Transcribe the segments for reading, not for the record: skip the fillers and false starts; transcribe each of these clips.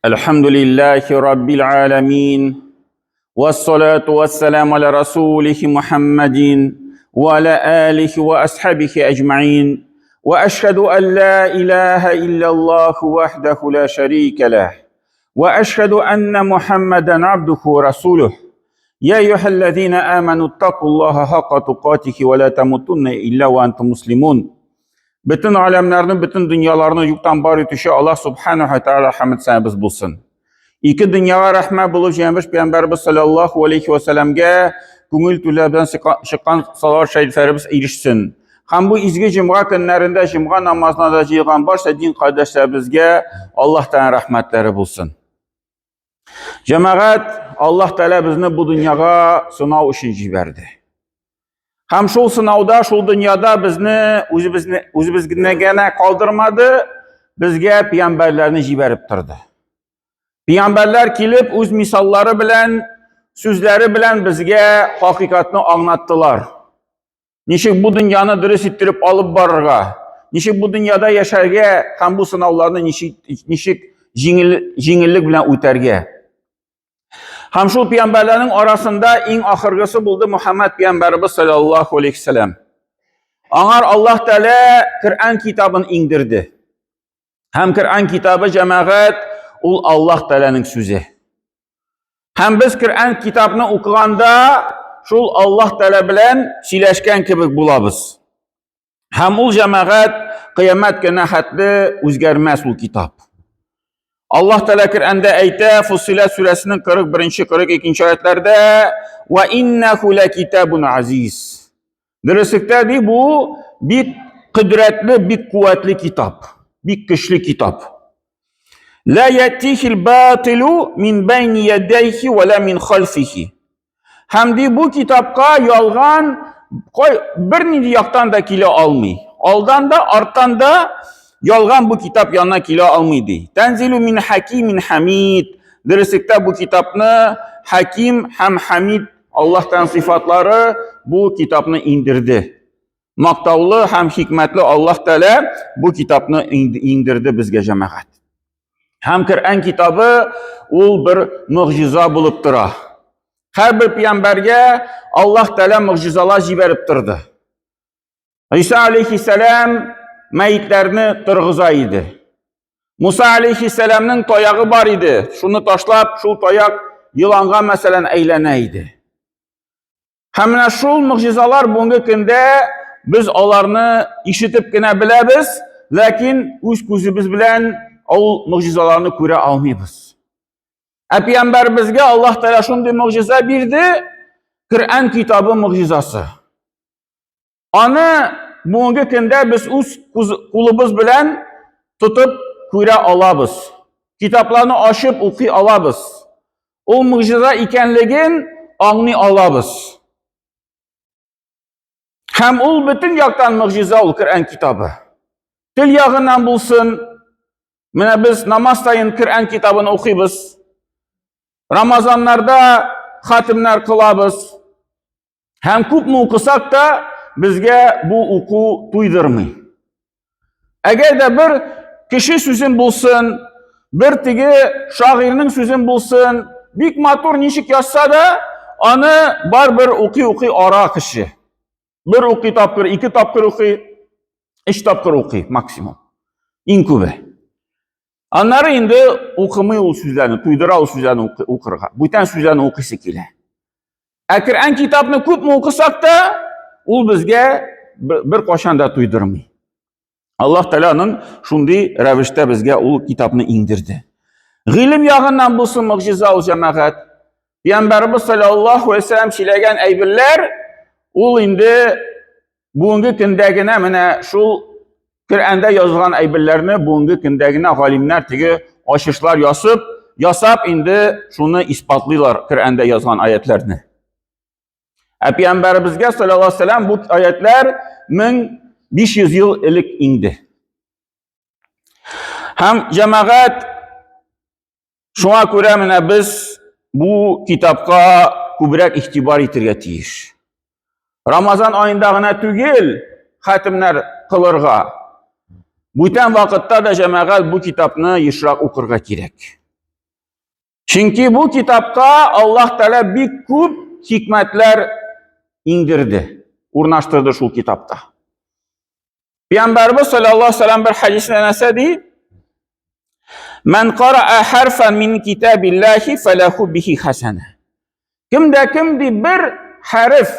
الحمد لله رب العالمين والصلاة والسلام على رسوله محمد وعلى آله وأصحابه أجمعين وأشهد أن لا إله إلا الله وحده لا شريك له وأشهد أن محمدا عبده ورسوله يا أيها الذين آمنوا اتقوا الله حق تقاته ولا تموتن إلا وأنتم مسلمون Бөтен аләмнәрне, бөтен дөньяларны юктан бар итүче Аллаһ субханаһу ва тааля хәмд сәнәбез булсын. Ике дөньяга рәхмәт булып җәнбеш пәйгамбәрбез саллаллаһу алейхи ва сәлламгә күңел түләрдән чыккан салават шәрифләребез ирешсен. Һәм бу изге җомга көннәрендә җомга намазына да җыелган барча дин кардәшләребезгә Аллаһ Тәгалә рәхмәтләре булсын. Җәмәгать, Аллаһ Тәгалә безне бу дөньяга сынау өчен җибәрде. Һәм шул сынауда, шул дөньяда безне үзебезне үзебезгә генә калдырмады, безгә пәйгамбәрләрне җибәреп торды. Пәйгамбәрләр килеп үз мисаллары белән, сүзләре белән безгә хакыйкатьне аңлаттылар. Ничек бу дөньяны дөрес иттереп алып барырга, ничек бу дөньяда яшәргә һәм бу сынауларны ничек, ничек җиңел, җиңеллек белән үтәргә. Һәм шул пәйгамбәрләрнең арасында иң ахыргысы булды Мухаммад пәйгамбәребез саллаллаһу алейхи вәсәләм. Аңар Аллаһ Тәгалә Коръән китабын иңдерде. Һәм Коръән китабы җәмәгать ул Аллаһ Тәгаләнең сүзе. Һәм без Коръән китапны укыганда шул Аллаһ Тәгалә белән сөйләшкән кебек булабыз. Һәм ул җәмәгать кыямәт көненә хәтле үзгәрмәс ул китап. Аллаһ Тәгалә Коръәндә әйтә, Фуссилат сүрәсенең 41-42 аятләрдә: "Ва иннаху лакитабун азиз." Дөреслектә ди бу бик кодрәтле, бик куәтле китап, бик көчле китап. Ла ятихил батилу мин байни ядайхи ва ла мин хальфихи. Һәм ди бу китапка ялган кай бернинди яктан да килә алмый. Алдан да, арттан да ялган бу китап янына килә алмый ди. Танзилу мин хакимин хамид. Дөреслектә бу китапны Хаким һәм Хамид Аллаһтан сыйфатлары бу китапны иңдерде. Мактаулы һәм хикмәтле Аллаһ Тәгалә бу китапны иңдерде безгә җәмәгать. Һәм Коръән китабы ул бер могҗиза булып тора. Һәрбер пәйгамбәргә Аллаһ Тәгалә могҗизалар җибәреп торды. Иса алейхиссәлам мәетләрне торгыза иде. Муса алейхиссәламның таягы бар иде. Шуны ташлап, шул таяк еланга мәсәлән әйләнә иде. Һәм менә шул могҗизалар бүгенге көндә без аларны ишетеп кенә беләбез, ләкин үз күзебез белән ул могҗизаларны күрә алмыйбыз. Ә пәйгамбәребезгә Аллаһ Тәгалә шундый могҗиза бирде, Коръән китабы могҗизасы. Аны бүгенге көндә без үз кулыбыз белән тотып күрә алабыз. Китапларны ачып укый алабыз. Ул могҗиза икәнлеген аңлый алабыз. Һәм ул бөтен яктан могҗиза ул Коръән китабы. Тел ягыннан булсын, менә без намаз саен Коръән китабын укыйбыз. Рамазаннарда хатимнар кылабыз. Һәм күпме укысак та, безгә бу уку туйдырмый. Әгәр дә бер кеше сүзен булсын, бер теге шагыйрьнең сүзен булсын, бик матур ничек язса да, аны барбер укый-укый ара кеше. Бер укый тапкыр, ике тапкыр укый, өч тапкыр укый максимум. Иң күбе. Аннары инде укымый ул сүзләрне, туйдыра ул сүзләрне укырга. Бүтән сүзләрне укыйсы килә. Ә Коръән китапны күпме укысак та, ул безгә бер кашан да туйдырмый. Аллаһ Тәгаләнең шундый рәвештә безгә ул китапны иңдерде. Гыйлем ягыннан булсын могҗиза ул җәмәгать. Пәйгамбәрбез саллаллаһу алейһи вәсәлләм сөйләгән әйберләр ул инде бүгенге көндә генә менә шул Коръәндә язылган әйберләрне бүгенге көндә генә галимнәр теге ачышлар ясап, ясап инде шуны исбатлыйлар Коръәндә язган аятларны. Ә пәйгамбәребезгә саллаллаһу алейһи вәсәлләм бу аятлар 1500 ел элек иңде. Һәм җәмәгать шуңа күрә менә без бу китапка күбрәк игътибар итергә тиеш. Рамазан аенда гына түгел, хәтемнәр кылырга. Бүтән вакытта да җәмәгать бу китапны ешрак укырга кирәк. Чөнки бу китапка Аллаһ Тәгалә бик күп хикмәтләр иңдерде, урнаштырды шул китапта. Пәйгамбәрбез саллаллаһу алейһи вәсәлләм бер хәдисендә нәрсә ди? Мән караа харфан мин китабиллаһи фалаху бихи хасана. Кем дә кем ди бер хәреф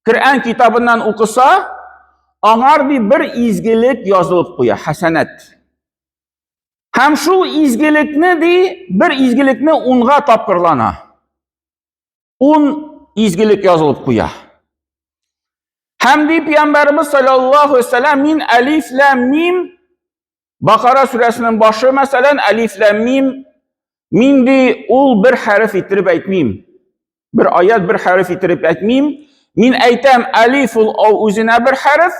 Коръән китабыннан укыса, аңар ди бер изгелек язылып куя, хәсәнәт. Һәм шул изгелекне ди, бер изгелекне унга тапкырлана. Ун изгелек язылып куя. Һәм ди Пәйгамбәребез саллаллаһу алейһи вәсәлләм мин алиф ләм мим Бакара сүрәсенең башы мәсәлән алиф ләм мим мин ди ул бер хәреф иттереп әйтмим. Бер аят бер хәреф иттереп әйтмим. Мин әйтәм алиф ул үзенә бер хәреф,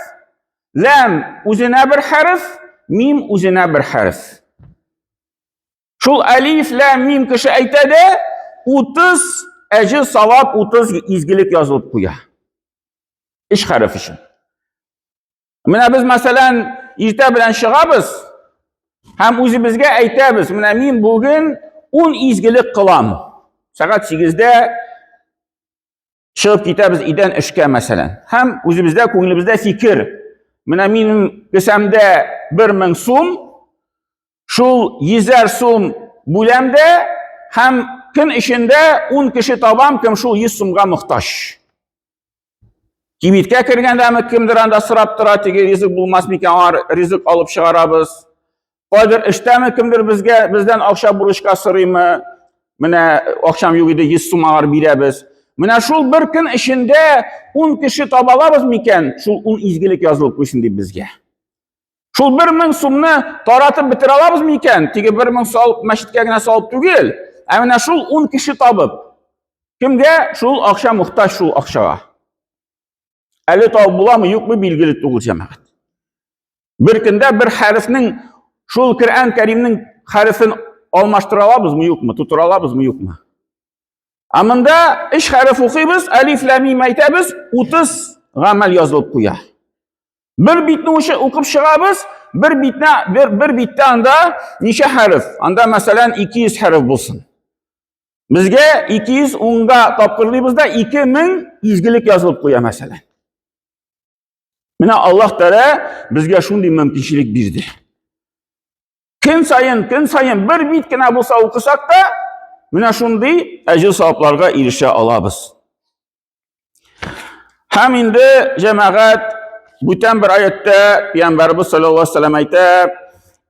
ләм үзенә бер хәреф, мим үзенә бер хәреф. Шул алиф, ләм, мим кеше әйтә дә 30 әҗер савап, 30 изгелек язылып куя. Өч хәреф өчен. Менә без, мәсәлән, иртә белән чыгабыз һәм үзебезгә әйтәбез, менә мин бүген 10 изгелек кылам. Сәгать 8-дә чыгып китәбез өйдән эшкә, мәсәлән. Һәм үзебездә, күңелебездә фикер. Менә минем кесәмдә 1000 сум, шул 100 сум бүләм дә һәм көн эчендә 10 кеше табам, кем шул 100 сумга мохтаҗ. Кибеткә кергәндәме кемдер анда сорап тора, теге ризык булмас микән, аңар ризык алып чыгарабыз. Кайдыр эштәме кемдер безгә бездән акча бурычка сорыймы? Менә акчам юк иде, 100 сум аңар бирәбез. Менә шул бер көн эчендә 10 кеше таба алабыз микән? Шул 10 изгелек язылып куйсын дип безгә. Шул 1000 сумны таратып бетерә алабыз микән? Теге 1000 салып мәчеткә генә салып түгел, ә менә шул 10 кеше табып, кемгә шул акча мохтаҗ шул акчага. Әле табып буламы, юкмы билгеле түгел җәмәгать. Бер көндә бер хәрефнең шул Коръән Кәримнең хәрефен алмаштыра алабызмы, юкмы, тутыра алабызмы, юкмы? Ә монда өч хәреф укыйбыз, әлиф ләм мим әйтәбез, 30 гамәл язылып куя. Бер битне укып чыгабыз, бер битне бер биттә анда ничә хәреф? Анда мәсәлән 200 хәреф булсын. Безгә 210-га тапкырлыйбыз да 2000 изгелек язылып куя мәсәлән. Менә Аллаһ Тәгалә безгә шундый мөмкинчелек бирде. Көн саен, көн саен бер бит кенә булса укысак та, менә шундый әҗер савапларга ирешә алабыз. Һәм инде җәмәгать бүтән бер аятта Пәйгамбәрбез саллаллаһу алейһи вәсәлләм әйтә: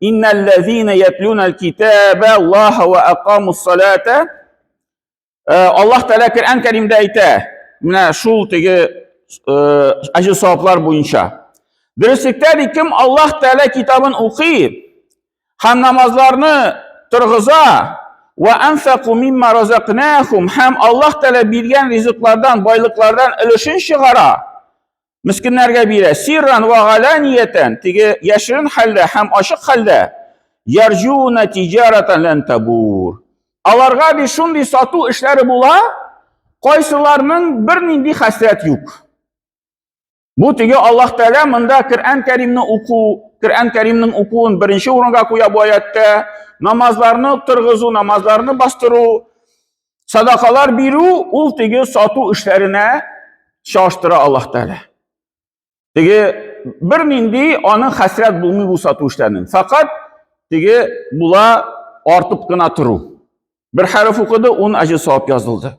"Иннәлләзина ятлуна китаба Аллаһ ва акамус салата" Аллаһ Тәгалә Коръән Кәримдә әйтә, менә шул теге әҗер саваплар буенча. Дөреслектә ди, кем Аллаһ Тәгалә китабын укый һәм намазларны торгыза, ва анфаку мимма разакнахум һәм Аллаһ Тәгалә биргән ризыклардан, байлыклардан өлешен чыгара, Мескеннәргә бирә. Сирран ва галаниятән, теге яшерен хәлдә һәм ачык хәлдә. Ярҗуна тиҗаратан лән табур. Аларга ди шундый сату эшләре була, кайсыларның бернинди хәсрәт юк. Бу теге Аллаһ Тәгалә монда Коръән Кәримне уку, Коръән Кәримнең укуын беренче урынга куя бу аятта, намазларны торгызу, намазларны бастыру, Садакалар бирү ул теге сату эшләренә чагыштыра Аллаһ Тәгалә. Теге бер нинди аның хәсрәт булмый бу сату эшләренең. Факат теге була артып кына тору. Бер хәреф укыды, ун әҗер савап язылды.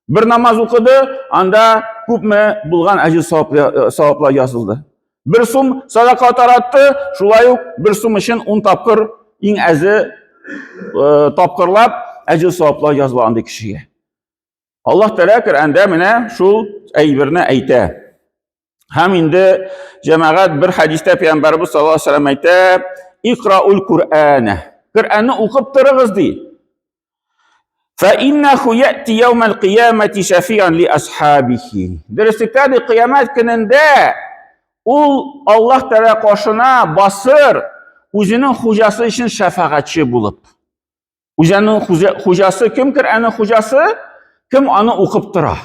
Бер намаз укыды, анда күпме булган әҗер саваплар язылды. Бер сум садака таратты, шулай ук бер сум өчен 10 тапкыр иң әзе э, тапкырлап әҗер саваплар языла андый кешегә. Аллаһ Тәгалә Коръәндә менә шул әйберне әйтә. Һәм инде җәмәгать бер хәдистә Пәйгамбәрбез саллаллаһу алейһи вәсәлләм әйтә: "Икраул Куръана". Коръәнне укып торыгыз ди. Фәиннәху яти яумәл кыямәти шәфиан ли асхабихи. Дөреслектә ди кыямәт көнендә ул Аллаһ Тәгалә каршына басыр, үзенең хуҗасы өчен шәфәгатьче булып. Үзенең хуҗасы кем Коръәннең хуҗасы? Кем аны укып тора?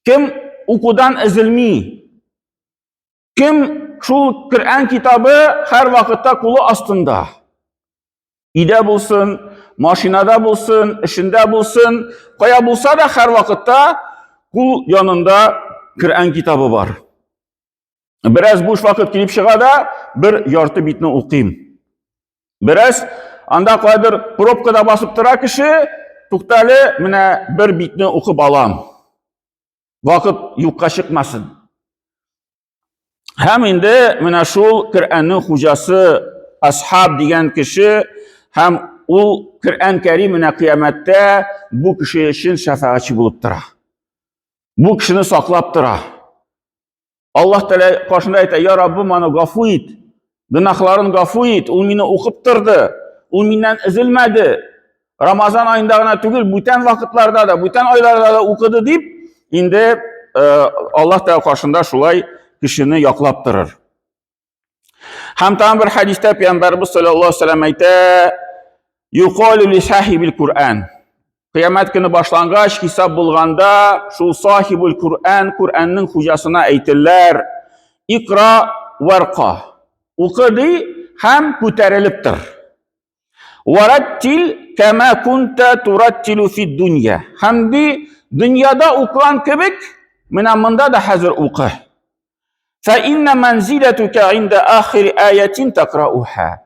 Кем укудан өзелми? Кем шул Коръән китабы һәр вакытта кулы астында? Өйдә булсын, машинада булсын, эшендә булсын, кая булса да һәрвакытта кул янында Коръән китабы бар. Бераз буш вакыт килеп чыга да, бер ярты битне укыйм. Бераз анда кайдыр пробкада басып тора кеше, туктале, менә бер битне укып алам. Вакыт юкка чыкмасын. Һәм инде менә шул Коръәннең хуҗасы Асхаб дигән кеше һәм ул Коръән Кәрим менә кыямәттә бу кеше өчен шәфәгатьче булып тора. Бу кешене саклап тора. Аллаһ Тәгалә каршында әйтә, "Я Раббым, аны гафу ит. Гөнаһларын гафу ит. Ул мине укып торды. Ул миннән өзелмәде. Рамазан аенда гына түгел, бүтән вакытларда да, бүтән айларда да укыды дип, инде Аллаһ Тәгалә каршында шулай кешене яклап торыр. Һәм тагын бер хәдистә Пәйгамбәрбез саллаллаһу алейһи вәсәлләм әйтә, "Юкалу ли сахибил Куръан". Кыямәт көне башлангач, хисап булганда, шул сахибул Куръан, Куръанның хуҗасына әйтеләр, "Икра варка". Укы ди һәм күтәрелеп тор. Вараттил кама кунта тураттилу фид дунья. Һәм ди, дөньяда укыган кебек, менә монда да хәзер укы. Фә инна манзилатука инда ахир аятин такрауха.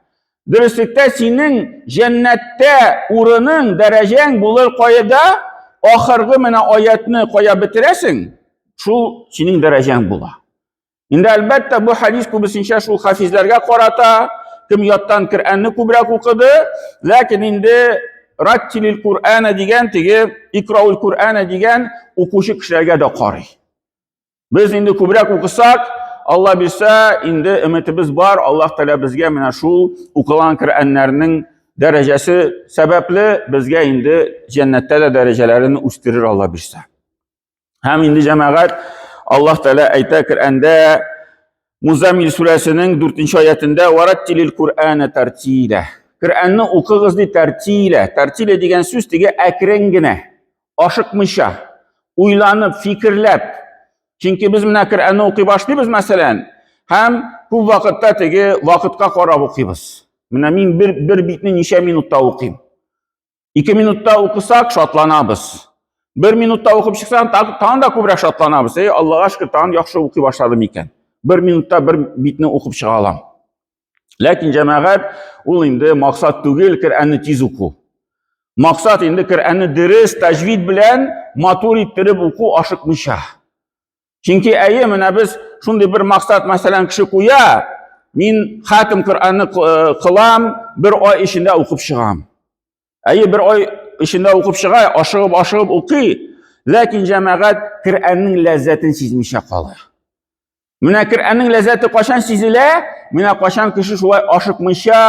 Дөреслектә синең җәннәттә урының, дәрәҗәң булыр кайда? Ахыргы менә аятны кая бетерәсең, шул синең дәрәҗәң була. Инде әлбәттә бу хадис күбесенчә шул хафизләргә карата, кем яттан Коръәнне күбрәк укыды, ләкин инде раттилил Коръәнә дигән теге икраул Коръәнә дигән укучы кешеләргә дә карый. Без инде күбрәк укысак, Алла бирсә, инде өметебез бар, Аллаһ Тәгалә безгә менә шул укылган Коръәннәрнең дәрәҗәсе сәбәпле безгә инде җәннәттә дә дәрәҗәләрен үстерер Алла бирсә. Һәм инде җәмәгать Аллаһ Тәгалә әйтә Коръәндә Музамил сүрәсенең 4 аятендә Вараттилил Коръәнә тәртилә. Коръәнне укыгыз ди тәртилә. Тәртилә дигән сүз теге әкрен генә, ашыкмыйча, уйланып, фикерләп. Чөнки без менә Коръәнне укый башлыйбыз, мәсәлән, һәм күп вакытта теге вакытка карап укыйбыз. Менә мин бер битне ничә минутта укыйм? Ике минутта укысак, шатланабыз. Бер минутта укып чыксаң, тагын да күбрәк шатланабыз. Эй, Аллага шөкер, тагын яхшы укый башладым икән. Бер минутта бер битне укып чыга алам. Ләкин җәмәгать, ул инде максат түгел Коръәнне тиз уку. Максат инде Коръәнне дөрес таҗвид белән матур иттереп уку ашыкмыйча. Чөнки әйе, менә без шундый бер максат, мәсәлән, кеше куя, мин хатм Коръәнне э, кылам, бер ай эчендә укып чыгам. Әйе, бер ай эчендә укып чыга, ашыгып-ашыгып укый, ләкин җәмәгать Коръәннең ләззәтен сизмичә кала. Менә Коръәннең ләззәте кайчан сизелә? Менә кайчан кеше шулай ашыкмыйча,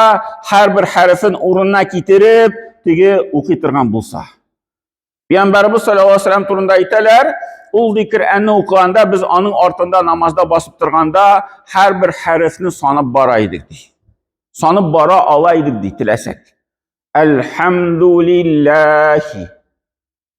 һәрбер хәрефен урынына китереп, теге укый торган булса. Пәйгамбәребез саллаллаһу алейһи вәсәлләм турында әйтәләр, ул ди Коръәнне укыганда без аның артында намазда басып торганда һәрбер хәрефне санап бара идек ди. Санап бара ала идек ди теләсәк. Әлхәмдулиллахи.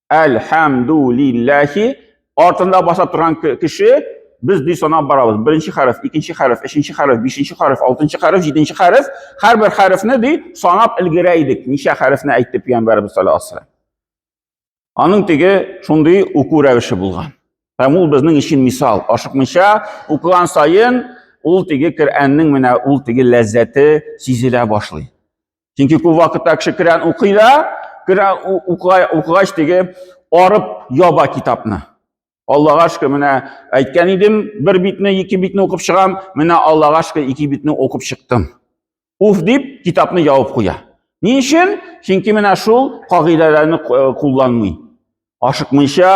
Әлхәмдулиллахи. Артында баса торган кеше без ди санап барабыз. Беренче хәреф, икенче хәреф, өченче хәреф, бишенче хәреф, алтынчы хәреф, җиденче хәреф. Һәрбер хәрефне ди санап өлгерә идек. Ничә хәрефне әйтте Пәйгамбәребез саллаллаһу алейһи вәсәлләм. Аның теге шундый уку рәвеше булган. Һәм ул безнең өчен мисал. Ашыкмыйча укыган саен ул теге Коръәннең менә ул теге ләззәте сизелә башлый. Чөнки күп вакытта кеше Коръән укый да, Коръән укыгач теге арып яба китапны. Аллага шөкер, менә әйткән идем, бер битне, ике битне укып чыгам, менә Аллага шөкер, ике битне укып чыктым. Уф дип китапны ябып куя. Ни өчен? Чөнки менә шул кагыйдәләрне э, кулланмый. Ашыкмыйча,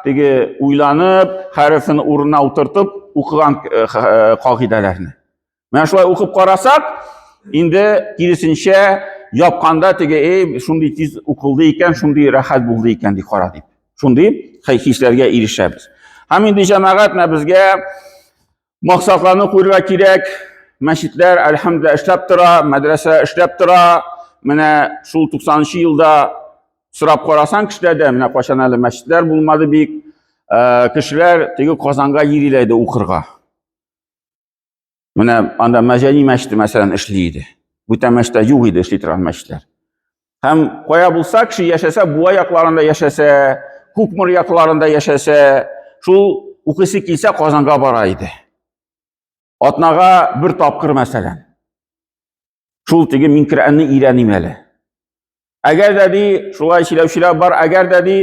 теге уйланып, хәрефен урынына утыртып укыган э, э, кагыйдәләрне. Менә шулай укып карасак, инде киресенчә япканда теге, эй, шундый тиз укылды икән, шундый рәхәт булды икән ди кара дип. Шундый хисләргә ирешәбез. Һәм инде җәмәгать менә безгә Максатларны куярга кирәк. Мәчетләр, әлхәмдүлилләһ, эшләп тора, мәдрәсә эшләп тора. Менә шул 90 елда сорап карасаң кешеләрдә, менә кайчан әле мәчетләр булмады бик, э, кешеләр теге Казанга йөриләр иде укырга. Менә анда Мәҗәни мәчете, мәсәлән, эшли иде. Бүтән мәчетләр юк иде эшли торган мәчетләр. Һәм кая булса кеше яшәсә, Буа якларында яшәсә, Кукмор якларында яшәсә, шул укыйсы килсә Казанга бара иде. Атнага бер тапкыр мәсәлән. Шул теге мин Коръәнне өйрәним әле. Әгәр дә ди, шулай сөйләүчеләр бар, әгәр дә ди,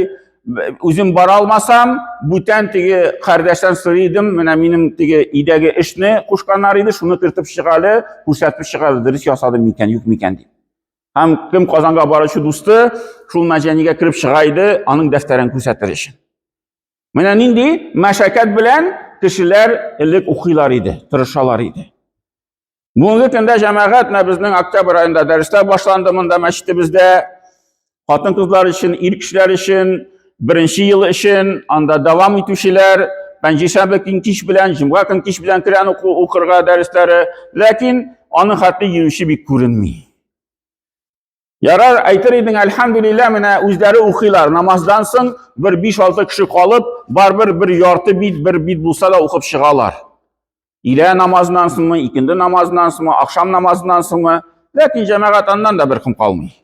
үзем бара алмасам, бүтән теге кардәштән сорый идем, менә минем теге өйдәге эшне кушканнар иде, шуны кертеп чык әле, күрсәтеп чык әле, дөрес ясадым микән, юк микән дип. Һәм кем Казанга баручы дусты шул мәҗәнигә кереп чыга иде, аның дәфтәрен күрсәтер өчен. Менә нинди мәшәкать белән кешеләр элек укыйлар иде, тырышалар иде. Бүгенге көндә җәмәгать менә безнең октябрь аенда дәресләр башланды монда мәчетебездә. Хатын-кызлар өчен, ир кешеләр өчен, беренче ел өчен анда дәвам итүчеләр пәнҗешәмбе көн кич белән, җомга көн кич белән Коръән уку укырга дәресләре, ләкин аның хәтле йөрүче бик күренми. Ярар, әйтер идең, әлхәмдүлилләһ, менә үзләре укыйлар. Намаздан соң бер 5-6 кеше калып, барыбер бер ярты бит, бер бит булса да укып чыгалар. Илә намазыннан соңмы, икенде намазыннан соңмы, ахшам намазыннан соңмы, ләкин җәмәгать аннан да бер кем калмый.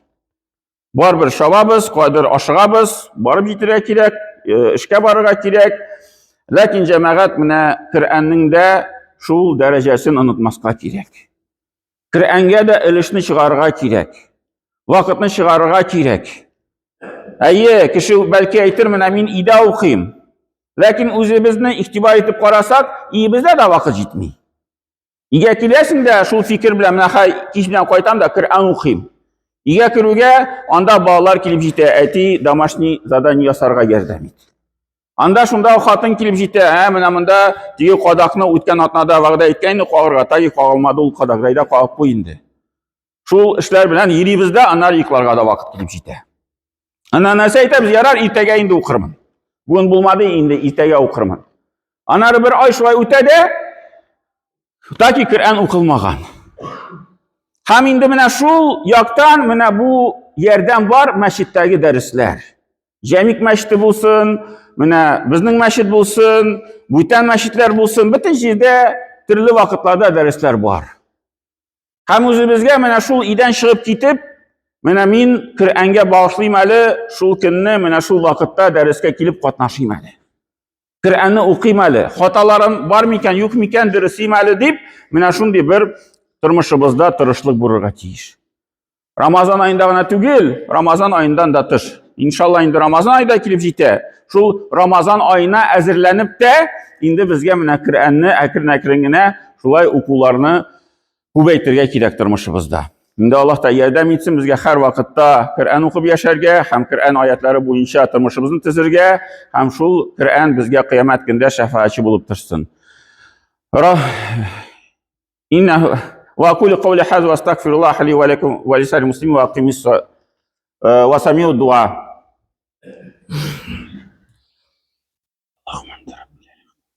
Барыбер чабабыз, кайдыр ашыгабыз, барып җитәргә кирәк, э, эшкә барырга кирәк. Ләкин җәмәгать менә Коръәннең дә шул дәрәҗәсен онытмаска кирәк. Коръәнгә дә өлешне чыгарырга кирәк. Вакытны чыгарырга кирәк. Әйе, кеше бәлки әйтер, менә мин өйдә укыйм. Ләкин үзебезне игътибар итеп карасак, өебездә дә вакыт җитми. Өйгә киләсең дә шул фикер белән, менә хәй кич белән кайтам да Коръән укыйм. Өйгә керүгә анда балалар килеп җитә, әти домашний задание ясарга ярдәм ит. Анда шунда хатын килеп җитә, ә менә монда теге кадакны үткән атнада вәгъдә иткән инде кагырга, таги кагылмады ул кадак, әйдә кагып куй инде. Шул эшләр белән йөрибез дә, аннары йокларга да вакыт килеп җитә. Аннан нәрсә әйтәбез, ярар, иртәгә инде укырмын. Бүген булмады, инде иртәгә укырмын. Аннары бер ай шулай үтә дә, таки Коръән укылмаган. Һәм инде менә шул яктан менә бу ярдәм бар мәчеттәге дәресләр. Җәмик мәчете булсын, менә безнең мәчет булсын, бүтән мәчетләр булсын, бөтен җирдә төрле вакытларда дәресләр бар. Һәм үзебезгә менә шул идән чыгып китеп, менә мин Коръәнгә багышлыйм әле, шул көнне, менә шул вакытта дәрескә килеп катнашыйм әле. Коръәнне укыйм әле, хаталарым бар микән, юк микән, дөресим әле дип, менә шундый бер тормышыбызда тырышлык булырга тиеш. Рамазан аенда гына түгел, Рамазан аендан да тыш. Иншалла инде Рамазан ае да килеп җитә. Шул Рамазан аена әзерләнеп тә, инде безгә менә Коръәнне әкрен-әкрен генә шулай укуларны күбәйтергә кирәк тормышыбызда. Инде Аллаһ та ярдәм итсен безгә һәр вакытта Коръән укып яшәргә һәм Коръән аятлары буенча тормышыбызны төзергә һәм шул Коръән безгә кыямәт көндә шәфәгатьче булып торсын. Инна ва акулю каули хаза ва астагфируллаха ли ва лакум ва лисари муслимин ва акимис ва самиу дуа.